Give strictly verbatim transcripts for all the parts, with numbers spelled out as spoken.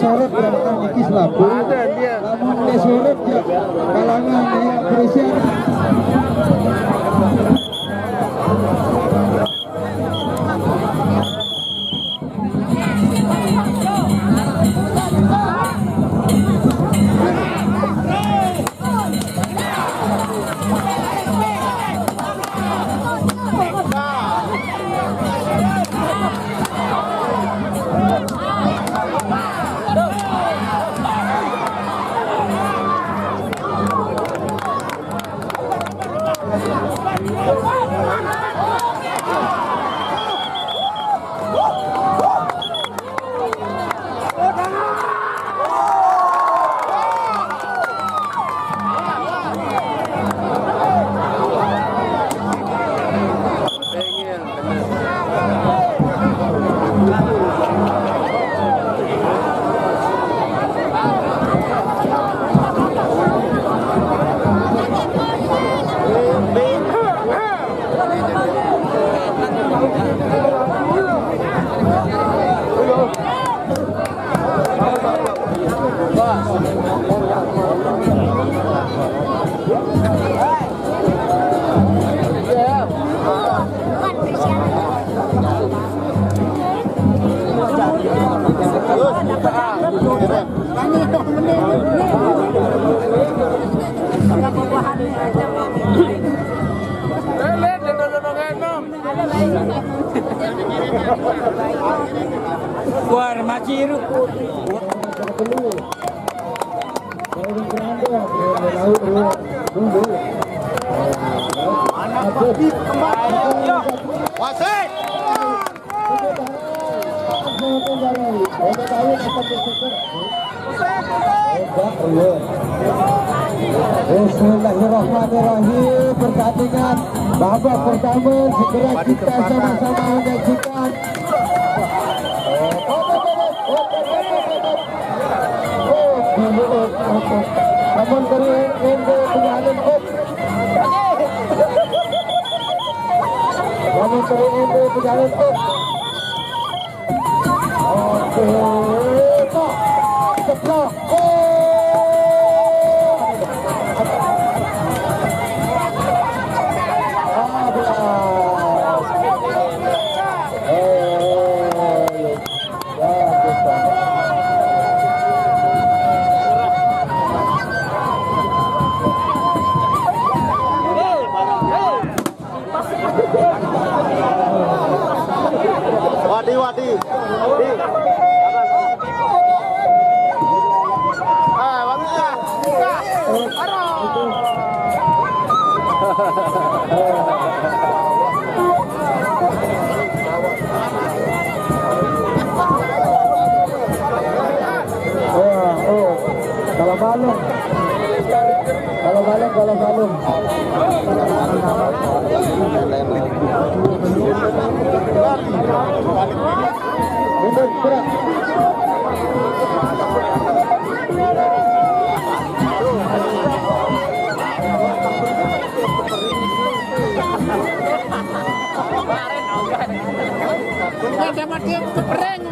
Sorot berangkat niki selaku. Ada dia. Lamun nggih sorot ya kalangan ya berisian. Wah, masih hidup. Wasit. Bismillahirrahmanirrahim. Pertandingan babak pertama segera kita sama-sama menyaksikan. Namun dari Indo Penyalin, oh. Namun dari Indo Penyalin, oh. Oke, ceplok. Oh. Wadi, wadi. Di. Ah, wangi ya. Buka. Aduh. Oh, oh. Kalau balung. Kalau balung, kalau balung. Mundur, gerak. Sama dia kepering.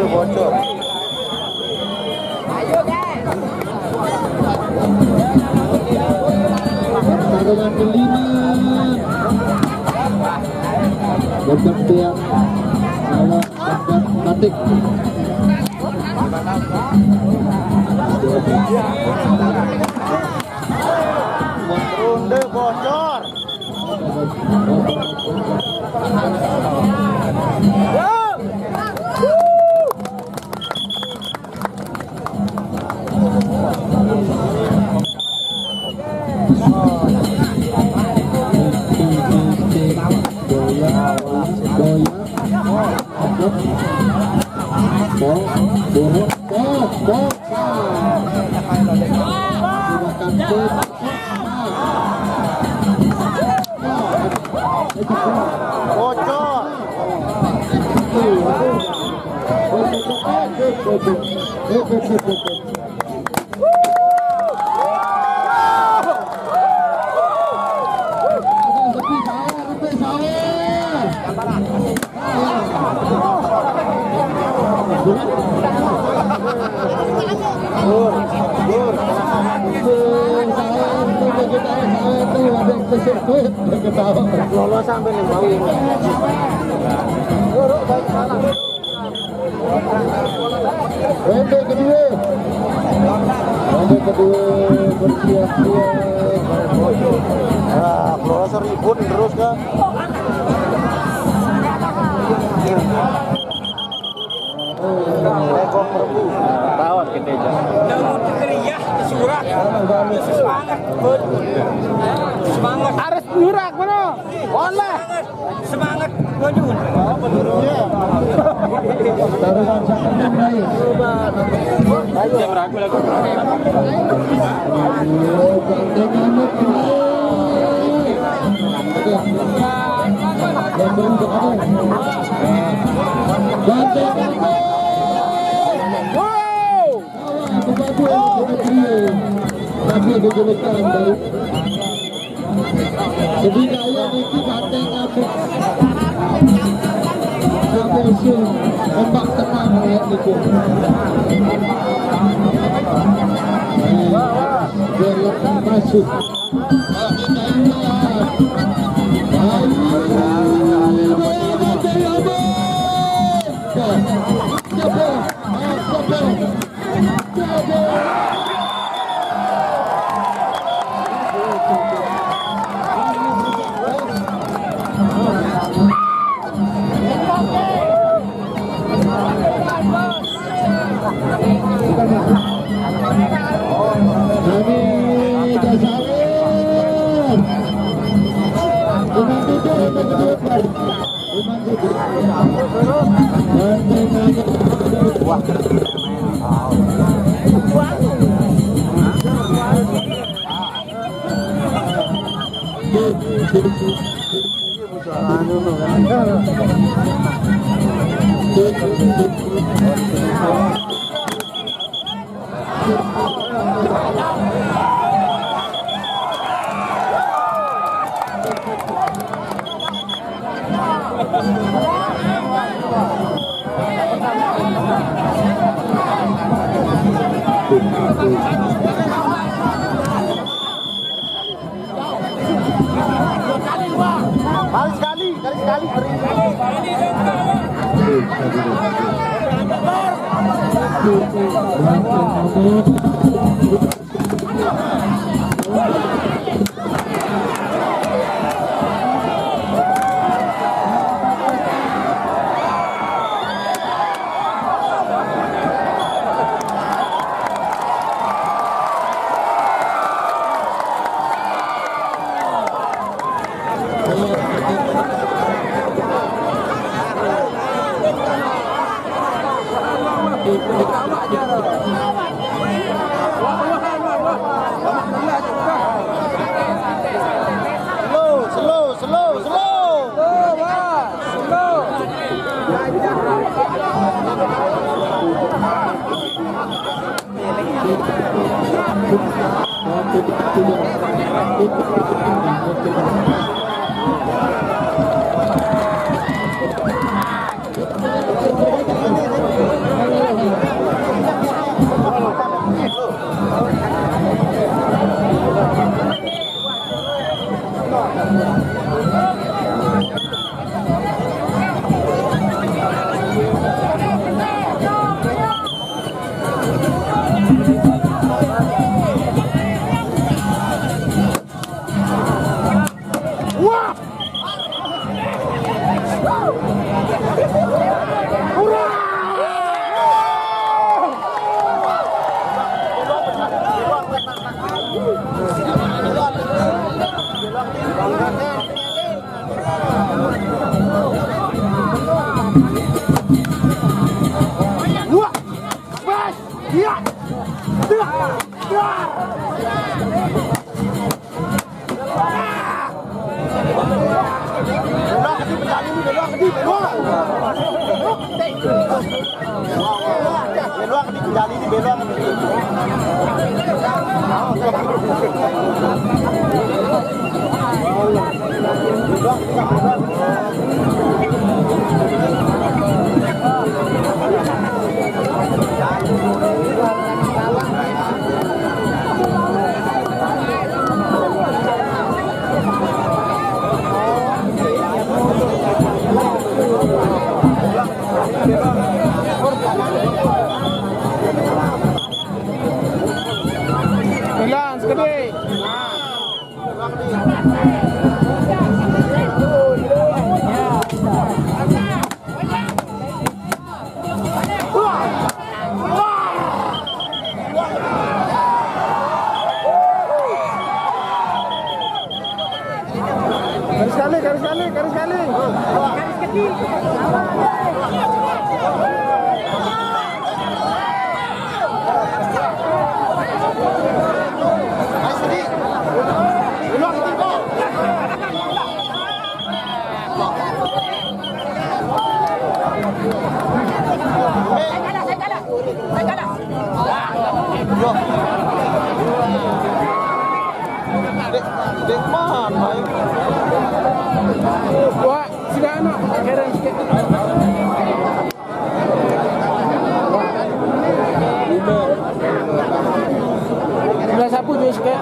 Bocor. Pertarungan kelima. Bocor tiang. Salah tempat batik. Ronde bocor. Bocor. Hop, hop, hop, hop, hop. Sepi sahur, sepi sahur. Lolos sampai nih bau. Ronde kedua. Ronde kedua, bersiap-siap. Nah, keluar seribun terus kan. Tekong merebu. Tahun kita aja. Udah mau keriah, kesurak. Semangat. Semangat. Harus nyurak, mana? Boleh. Semangat, gua juga. Taruhan sangat baik. Dia meragu lagi. Wow. Tapi dijulukan dari Jadi kaya niki ganteng aku. Aku usul ombak tenang ya niku. Biar lepas masuk. Ayo, ayo, ayo, ayo. Kali sekali, kali sekali. Slow, slow, slow, slow. Slow, Pak. Slow. Bilang sekali. Garis sekali, garis sekali, garis sekali. Wah, sida anak, keren sikit. Sida sapu je sikit.